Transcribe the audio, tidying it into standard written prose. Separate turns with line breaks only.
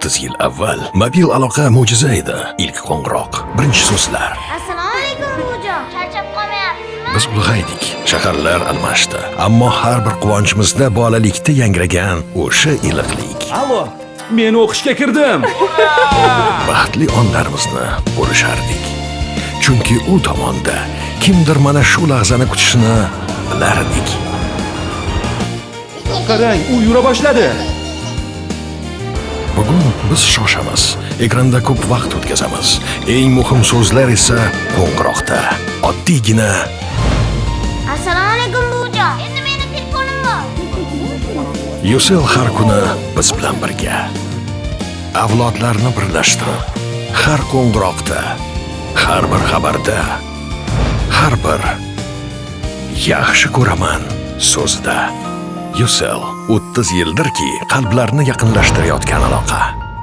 30 yil avval mobil aloqa mo'jiza edi. Ilk qo'ng'iroq, birinchi so'zlar.
Assalomu alaykum, buvijon. Charchab qolmayapsizmi?
Biz ulg'aydik, shaharlar almashdi, ammo har bir quvonchimizda bolalikda yangragan o'sha iliqlik.
Allo, men o'qishga kirdim.
Baxtli onlarimizni bo'lishardik. Chunki u tomonda kimdir mana shu lahzani kutishini bilardik.
Qarang, u yura boshladi.
Bugun biz shoshamiz, ekranda ko'p vaqt o'tkazamiz. Eng muhim so'zlar esa qo'ng'iroqda. Oddiygina
Assalomu alaykum, buvijon. Endi meni telefonim bor.
Ucell har kuni biz bilan birga. Avlodlarni birlashtirib, har qo'ng'iroqda, har bir xabarda, har bir "yaxshi ko'raman" so'zida. Ucell, 30 yildirki qalblarni yaqinlashtirayotgan aloqa.